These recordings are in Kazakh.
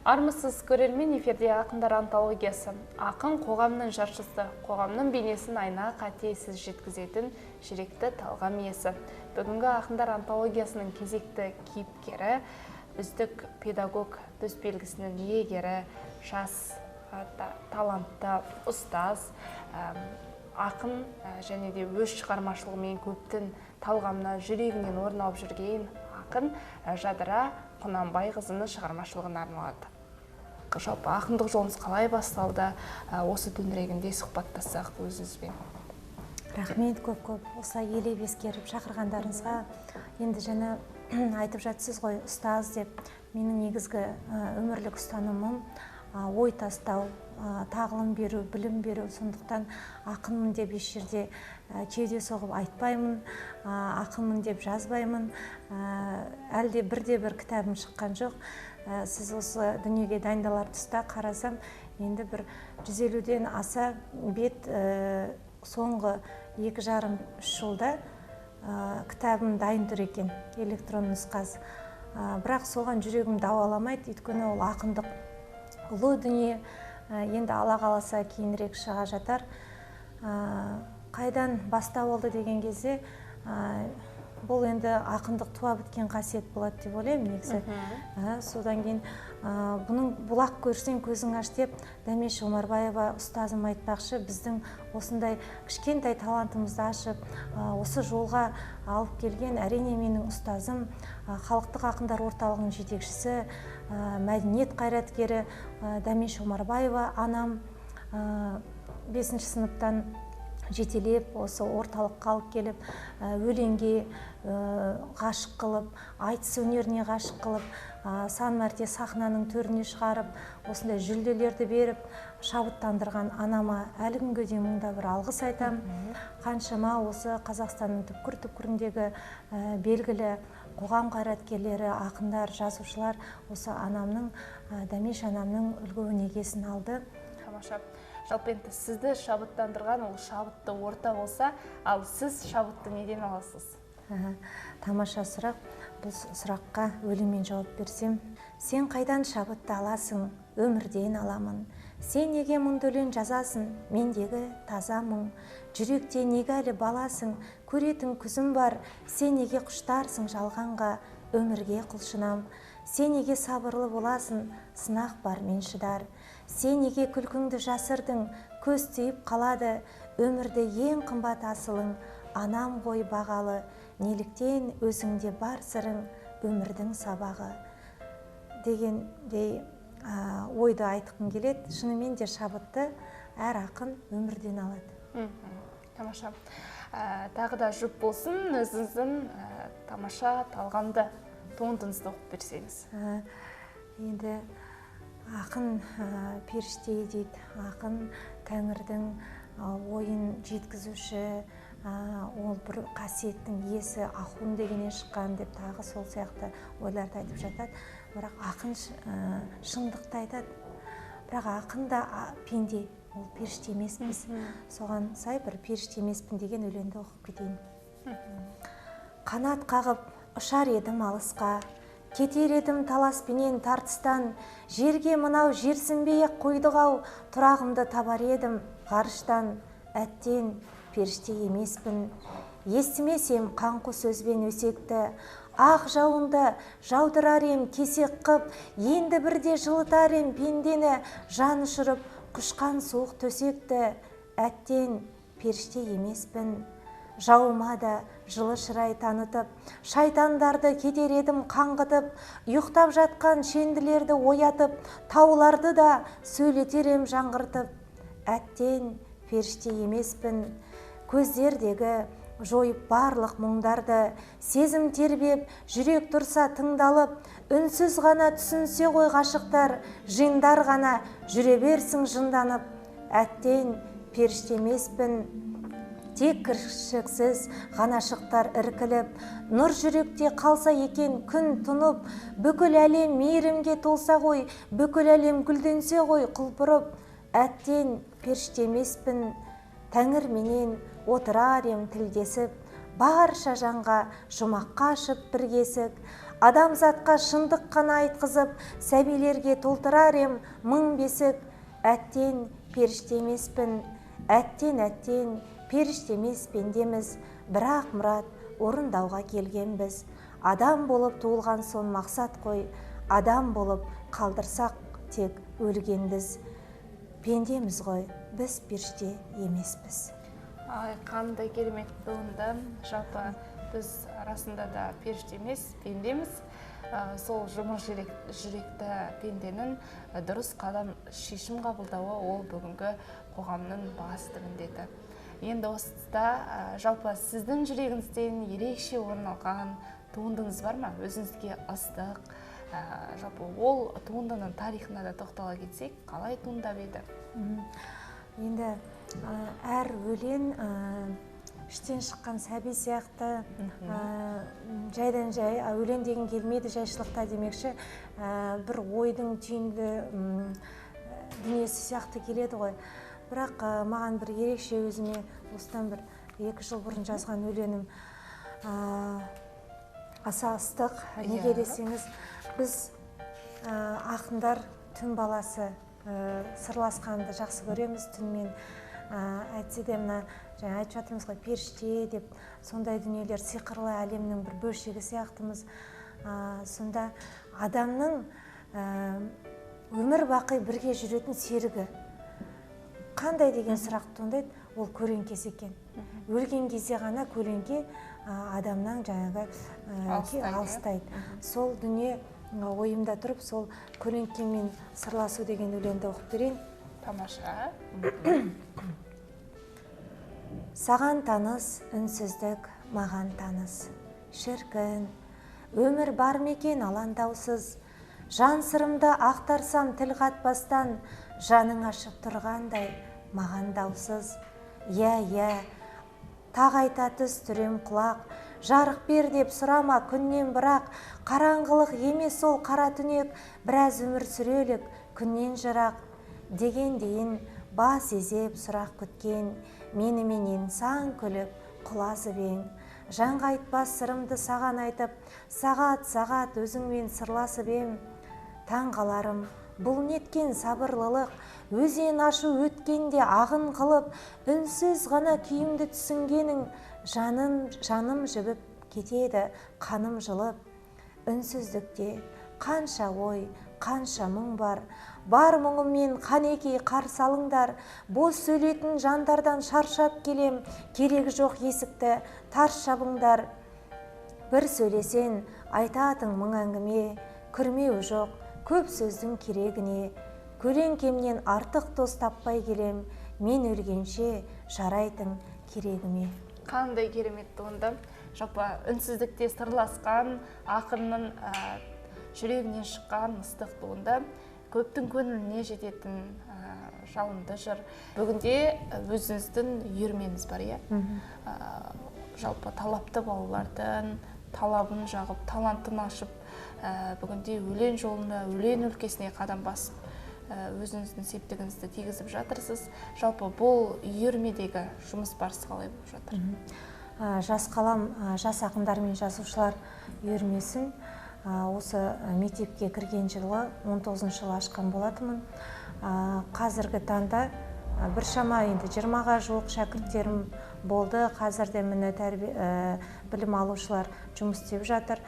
Армысыз, көрермен, эфирде «Ақындар антологиясы». Ақын – қоғамның жаршысы, қоғамның бейнесін айна қатесіз жеткізетін жүректі талғам иесі. Бүгінгі «Ақындар антологиясының» кезекті кейіпкері – үздік педагог төсбелгісінің иегері, жас талантты ұстаз, ақын және де өз шығармашылығымен көптің талғамынан, жүрегінен орын алып жүрген ақын Жадыра Құнанбайқызының шығармашылығына арналады. Жалпы, ақындық жолыңыз қалай басталды? Осы төңірегінде сұхбаттассақ өзіңізбен. Рахмет көп көп осылай елеп ескеріп шақырғандарыңызға. Енді жаңа айтып жатсыз ғой, ұстаз деп. Менің негізгі өмірлік ұстанымым – ой тастау, тағылым беру, білім беру. Сондықтан ақынмын деп еш жерде кеуде соғып айтпаймын, ақынмын деп жазбаймын. Әлде бірде бір кітабым шыққан жоқ. Сіз осы дүниеге дайындалар тұста қарасам, енді бір 150-ден аса бет соңғы 2,5-3 жылда кітабым дайын тұр екен, электрон нұсқасы. Бірақ соған жүрегім дауаламайды, өйткені ол ақындық ұлы дүние. Енді Алла қаласа, кейінірек шыға жатар. Қайдан бастау алды деген кезде, бұл енді ақындық туа біткен қасиет болады деп ойлаймын негізі. Содан кейін бұның «Бұлақ көрсең, көзің аш» деп Дәмеш Омарбаева ұстазым айтпақшы, біздің осындай кішкентай талантымызды ашып, осы жолға алып келген, әрине, менің ұстазым, халықтық ақындар орталығының жетекшісі, мәдениет қайраткері Дәмеш Омарбаева анам бесінші сыныптан жетелеп, осы орталыққа алып келіп, өлеңге ғашық қылып, айтыс өнеріне ғашық қылып, сан мәрте сахнаның төріне шығарып, осындай жүлделерді беріп шабыттандырған анама әлі күнге дейін мыңда бір алғыс айтамын. Қаншама осы Қазақстанның түкпір түкпіріндегі белгілі қоғам қайраткерлері, ақындар, жазушылар осы анамның, Дәмеш анамның үлгі өнегесін алды. Тамаша! Жалпы, енді сізді шабыттандырған ол шабытты орта болса, ал сіз шабытты неден аласыз? Тамаша сұрақ. Бұл сұраққа өлеңмен жауап берсем. Сен қайдан шабытты аласың? Өмірден аламын. Сен неге мұңды өлең жазасың? Мендегі таза мұң. Жүректе неге әлі баласың? Көретін күзім бар. Сен неге құштарсың жалғанға? Өмірге құлшынам. Сен неге сабырлы боласың? Сынақ бар, мен шыдар. Сен неге күлкіңді жасырдың? Көз тиіп қалады. Өмірде ең қымбат асылың анам ғой бағалы. Неліктен өзіңде бар сырың? Өмірдің сабағы дегендей ойды айтқым келеді. Шынымен де, шабытты әр ақын өмірден алады. Тамаша! Тағы да жұп болсын, өзіңіздің тамаша талғамды туындыңызды оқып берсеңіз. Енді ақын періште дейді, ақын тәңірдің ойын жеткізуші, ол бір қасиеттің иесі, ахун дегеннен шыққан деп тағы сол сияқты ойларды айтып жатады. Бірақ ақын шындықты айтады. Бірақ ақын да пенде, ол періште емеспіз. Соған сай бір «Періште емеспін» деген өлеңді оқып кетейін. Қанат қағып ұшар едім алысқа, кетер едім таласпенен тартыстан. Жерге мынау жерсінбей ақ қойдық ау, тұрағымды табар едім ғарыштан. Әттен, періште емеспін. Естімес ем қаңқу сөз бен өсекті, ақ жауынды жаудырар ем кесек қып. Енді бірде жылытар ем пендені, жан ұшырып құшқан суық төсекті. Әттен, періште емеспін. Жауыма да жылы шырай танытып, шайтандарды кетер едім қаңғытып. Ұйықтап жатқан шенділерді оятып, тауларды да сөйлетер ем жаңғыртып. Әттен, періште емеспін. Көздердегі жойып барлық мұңдарды, сезім тербеп, жүрек тұрса тыңдалып, үнсіз ғана түсінсе ғой ғашықтар, жиндар ғана жүре берсін жынданып. Әттен, періште емеспін. Тек кіршіксіз ғанашықтар іркіліп, нұр жүректе қалса екен күн тұнып. Бүкіл әлем мейірімге толса ғой, бүкіл әлем гүлденсе ғой құлпырып. Әттен, періште емеспін. Тәңір менен отырар ем тілдесіп, Барша жанға жұмаққа ашып бір кесік, адамзатқа шындық қана айтқызып, сәбилерге толтырар ем мың бесік. Әттен періште емеспін, әттен, әттен періште емес пендеміз, бірақ мұрат орындауға келгенбіз. Адам болып туылған сон мақсат қой, адам болып қалдырсақ тек өлгенбіз. Пендеміз ғой, біз періште емеспіз. Ай, қандай керемет туынды. Жалпы біз расында да періште емес, пендеміз. Сол жұмыр жүректі пенденің дұрыс қадам шешім қабылдауы ол бүгінгі қоғамның басты міндеті. Енді осыда жалпы сіздің жүрегіңізден ерекше орын алған туындыңыз бар ма? Өзіңізге ыстық, жалпы ол туындының тарихына да тоқтала кетсек, қалай туындап еді? Енді әр өлең іштен шыққан сәби сияқты, жайдан жай өлең деген келмейді жайшылықта демекші, бір ойдың түйінді дүниесі сияқты келеді ғой. Бірақ маған бір ерекше өзіме осыдан бір 2 жыл бұрын жазған өлеңім аса ыстық. Неге десеңіз, біз ақындар түн баласы, сырласқанды жақсы көреміз түнмен. Әйтсе де мына жаңа айтып жатырмыз ғой, періште деп, сондай дүниелер сиқырлы әлемнің бір бөлшегі сияқтымыз. Сонда адамның өмір бақи бірге жүретін серігі қандай деген сұрақ туындайды, ол көлеңкесі екен. Өлген кезде ғана көлеңке адамнан жаңағы алыстайды. Сол дүние ойымда тұрып, сол көлеңкемен сырласу деген өлеңді оқып берейін. Тамаша. Саған таныс үнсіздік, маған таныс. Шіркін, өмір бар ма екен алаңдаусыз? Жан сырымды ақтарсам тіл қатпастан, жаның ашып тұрғандай маған даусыз. Иә, иә, тақ айта түс түрем құлақ, жарық бер деп сұрама күннен бірақ, қараңғылық емес ол қара түнек, біраз өмір сүрелік күннен жырақ. Деген дейін бас изеп сұрақ күткен, меніменен сан күліп құлазып ең. Жанға айтпас сырымды саған айтып, сағат-сағат өзіңмен сырласып ем. Таң қаларым, бұл неткен сабырлылық, өзен ашу өткенде ағын қылып, үнсіз ғана күйімді түсінгенің, жаным жібіп кетеді, қаным жылып. Үнсіздікте қанша ой, қанша мұң бар, бар мұңыммен қанекей қарсы алыңдар. Бос сөйлейтін жандардан шаршап келем, керегі жоқ есікті тарс жабыңдар. Бір сөйлесең айтатын мың әңгіме, күрмеуі жоқ көп сөздің керегіне. Көлеңкемнен артық дос таппай келем, мен өлгенше жарайтын керегіме. Қандай керемет туынды. Жалпы үнсіздікте сырласқан ақынның жүрегінен шыққан ыстық туынды, көптің көңіліне жететін жалынды жыр. Бүгінде өзіңіздің үйірмеңіз бар, иә? Жалпы талапты балалардың талабын жағып, талантын ашып, бүгінде өлең жолында, өлең өлкесіне қадам басып, өзіңіздің септігіңізді тигізіп жатырсыз. Жалпы бұл үйірмедегі жұмыс барысы қалай болып жатыр? Жас қалам, жас ақындар мен жазушылар үйірмесін осы мектепке кірген жылы, 19 жылы ашқан болатынмын. Қазіргі таңда біршама енді 20-ға жуық шәкірттерім болды. Қазірде міне білім алушылар жұмыс істеп жатыр.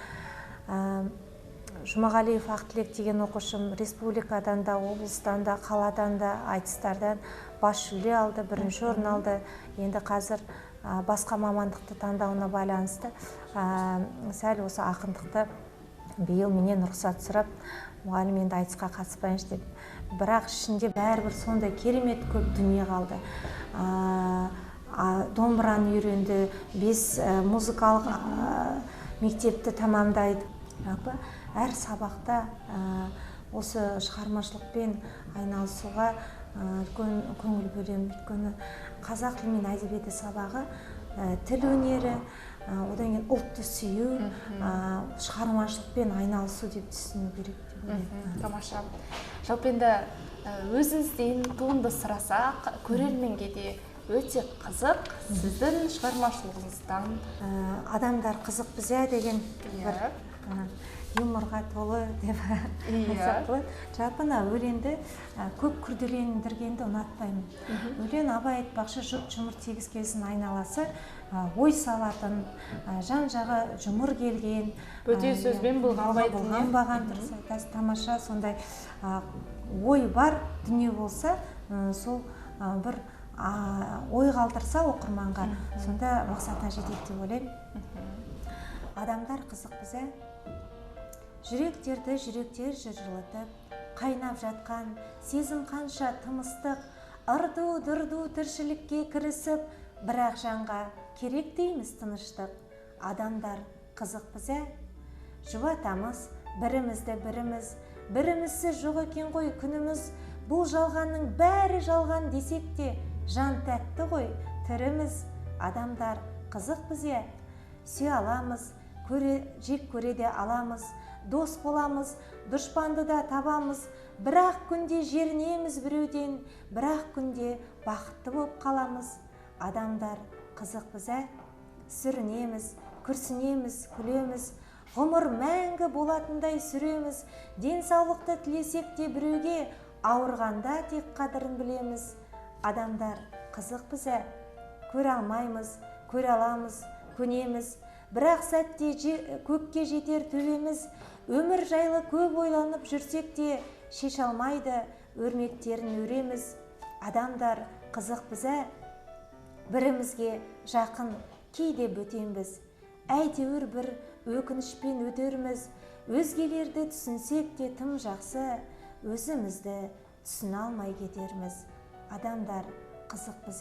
Жұмағалиев Ақтілек деген оқушым республикадан да, облыстан да, қаладан да, айтыстардан бас жүлде алды, бірінші орын алды. Енді қазір басқа мамандықты таңдауына байланысты сәл осы ақындықты биыл менен рұқсат сұрап, мұғалім енді айтысқа қатыспайыншы деп. Бірақ ішінде бәрібір сондай керемет көп дүние қалды. Домбыраны үйренді, 5 музыкалық мектепті тамамдайды. Жалпы әр сабақта осы шығармашылықпен айналысуға үлкен көңіл бөлемін. Өйткені қазақ тілі мен әдебиеті сабағы тіл өнері, одан кейін ұлтты сүю, шығармашылықпен айналысу деп түсіну керек деп ойлаймын. Тамаша. Жалпы енді өзіңізден туынды сұрасақ, көрерменге де Өте қызық сіздің шығармашылығыңыздан. Адамдар қызық бізде деген бір юморға толы деп айтсақ болады. Жалпы мына өлеңді көп күрделендіргенді ұнатпаймын. Өлең, Абай айтпақшы, жұрт жұмыр тегіс келсін айналасы, ой салатын, жан жағы жұмыр келген, бөтен сөзбен былғанбаған, дұрыс айтасыз, тамаша сондай ой бар дүние болса, сол бір ой қалдырса оқырманға, сонда мақсатына жетеді деп ойлаймын. Адамдар қызық біз. Жүректерді жүректер жылытып, қайнап жатқан сезім қанша тымыстық, ырду-дырду тіршілікке кірісіп, бірақ жанға керек дейміз тыныштық. Адамдар қызық біз. Жұбатамыз бірімізді біріміз, бірімізсіз жоқ екен ғой күніміз. Бұл жалғанның бәрі жалған десек те, жан тәтті ғой тіріміз. Адамдар қызық біз. Сүйе аламыз, жек көре де аламыз, дос боламыз, дұшпанды да табамыз, бірақ күнде жерінеміз біреуден, бірақ күнде бақытты болып қаламыз. Адамдар қызық біз. Сүрінеміз, күрсінеміз, күлеміз, ғұмыр мәңгі болатындай сүреміз. Денсаулықты тілесек те біреуге, ауырғанда тек қадірін білеміз. Адамдар қызық біз. Көре алмаймыз, көре аламыз, көнеміз, бірақ сәтте көкке жетер төбеміз. Өмір жайлы көп ойланып жүрсек те, шеше алмайды өрмектерін өреміз. Адамдар қызық біз. Бірімізге жақын, кейде бөтенбіз, әйтеуір бір өкінішпен өтерміз. Өзгелерді түсінсек те тым жақсы, өзімізді түсіне алмай кетерміз. Адамдар қызық біз.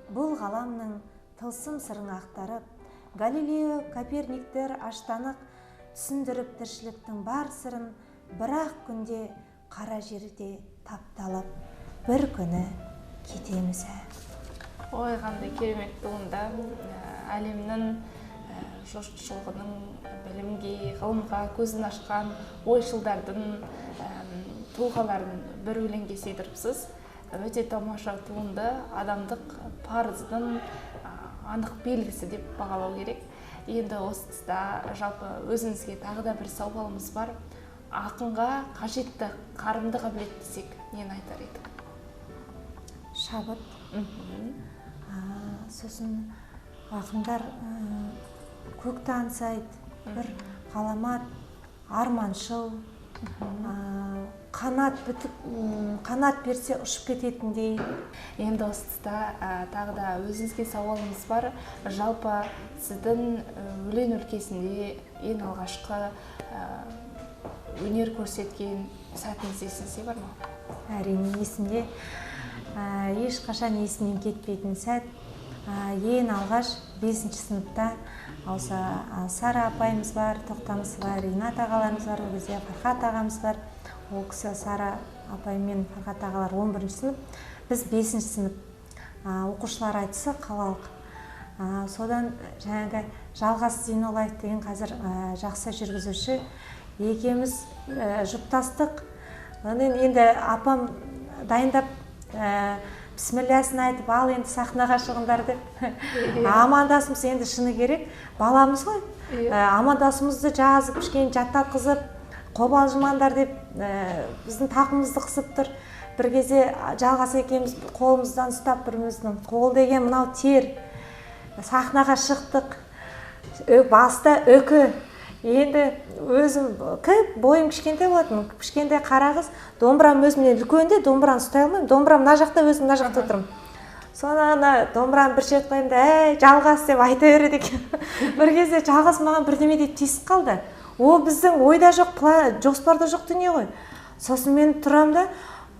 Бұл ғаламның тылсым сырын ақтарып, Галилео, Коперниктер аштанық түсіндіріп тіршіліктің бар сырын, бірақ күнде қара жерде тапталып, бір күні кетеміз. Ой, қандай керемет туынды. Әлемнің жұртшылығының білімге, ғылымға көзін ашқан ойшылдардың тұлғаларын бір өлеңге сыйдырыпсыз. Өте тамаша туынды, адамдық парыздың анық белгісі деп бағалау керек. Енді осы тұста жалпы өзіңізге тағы да бір сауалымыз бар. Ақынға қажетті қарымды қабілет десек, нені айтар едік? Шабыт. Сосын ақындар көкті аңсайды, бір ғаламат арманшыл, қанат берсе ұшып кететіндей. Енді осы тұста тағы да өзіңізге сауалымыз бар. Жалпы сіздің өлең өлкесінде ең алғашқы өнер көрсеткен сәтіңіз есіңізде бар ма? Әрине есімде. Ешқашан есімнен кетпейтін сәт. Ең алғаш 5-ші сыныпта осы Сара апайымыз бар, Тоқтамысова Ринат ағаларымыз бар, ол кезде Фархат ағамыз бар. Ол кісі Сара апай мен Фархат ағалар 11-ші сынып, біз 5-ші сынып оқушылар айтысы қалалық. Содан жаңағы Жалғас Зейноллаев деген қазір жақсы жүргізуші, екеуміз жұптастық. Енді апам дайындап бісмілләсін айтып, ал енді сахнаға шығыңдар деп. Амандасымыз енді шыны керек, баламыз ғой. Амандасымызды жазып, кішкене жаттатқызып, қобалжымаңдар деп біздің тақымызды қысып тұр. Бір кезде Жалғас екеуміз қолымыздан ұстап біріміздің қол деген мынау тер. Сахнаға шықтық. Баста үкі. Енді өзім бойым кішкентай болатын, кішкентай қара қыз, домбырам өзімнен үлкен де, домбыраны ұстай алмаймын, домбырам мына жақта, өзім мына жақта отырмын. Соны ана домбыраны бір шет қоямын да, әй, Жалғас деп айта береді екен. Бір кезде Жалғас маған бірдеме деп тиісіп қалды. Ол біздің ойда жоқ, жоспарда жоқ дүние ғой. Сосын мен тұрамын да,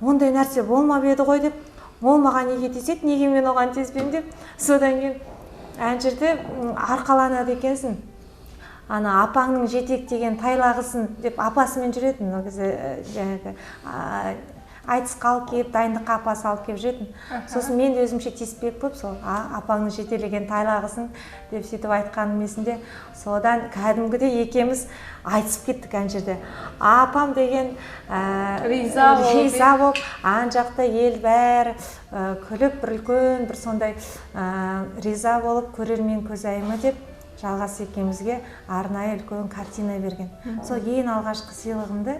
ондай нәрсе болмап еді ғой деп, ол маған неге тиіседі, неге мен оған тиіспеймін деп. Содан кейін ән жерде арқаланады екенсің. Ана апаңның жетектеген тайлағысын деп апасымен жүретін. Ол кезде жаңағы Айтысқа алып келіп, дайындыққа апасы алып келіп жүретін. Сосын мен де өзімше тиіспек болып, сол апаңның жетелеген тайлағысың деп сөйтіп айтқаным есімде. Содан кәдімгідей екеуміз айтысып кеттік ана жерде. Апам деген риза болып, ан жақта ел бәрі күліп, бір үлкен бір сондай риза болып, көрермен көзайымы деп Жалғас екеумізге арнайы үлкен картина берген. Сол ең алғашқы сыйлығымды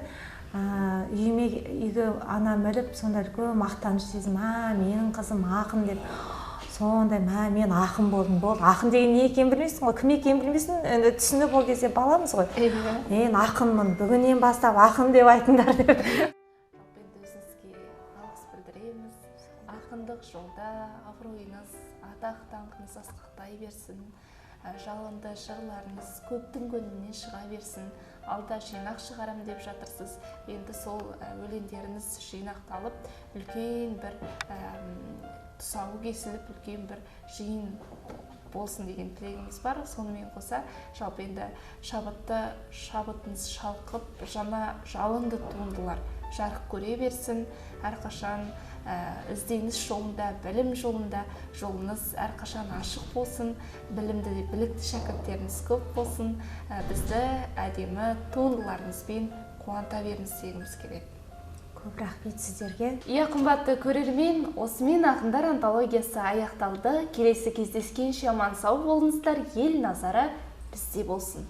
үйіме, үйге анам іліп, сондай үлкен мақтаныш сезім, менің қызым ақын деп. Сондай мен ақын болдым, болды. Ақын деген не екенін білмейсің ғой, кім екенін білмейсің, енді түсініп ол кезде баламыз ғой. Мен ақынмын, бүгіннен бастап ақын деп айтыңдар деп. Жалпы енді өзіңізге алғыс білдіреміз. Ақындық жолда абыройыңыз, атақ даңқыңыз асқақтай берсін. Жалынды жырларыңыз көптің көңілінен шыға берсін. Алда жинақ шығарам деп жатырсыз. Енді сол өлеңдеріңіз жинақталып, үлкен бір тұсауы кесіліп, үлкен бір жиын болсын деген тілегіміз бар. Сонымен қоса жалпы енді шабытыңыз шалқып, жаңа жалынды туындылар жарық көре берсін. Әрқашан ізденіс жолында, білім жолында жолыңыз әрқашан ашық болсын, білімді, білікті шәкірттеріңіз көп болсын. Бізді әдемі туындыларыңызбен қуанта беріңіз дегіміз келеді. Көп рахмет сіздерге. Иә, қымбатты көрермен, осымен ақындар антологиясы аяқталды. Келесі кездескенше аман сау болыңыздар. Ел назары бізде болсын.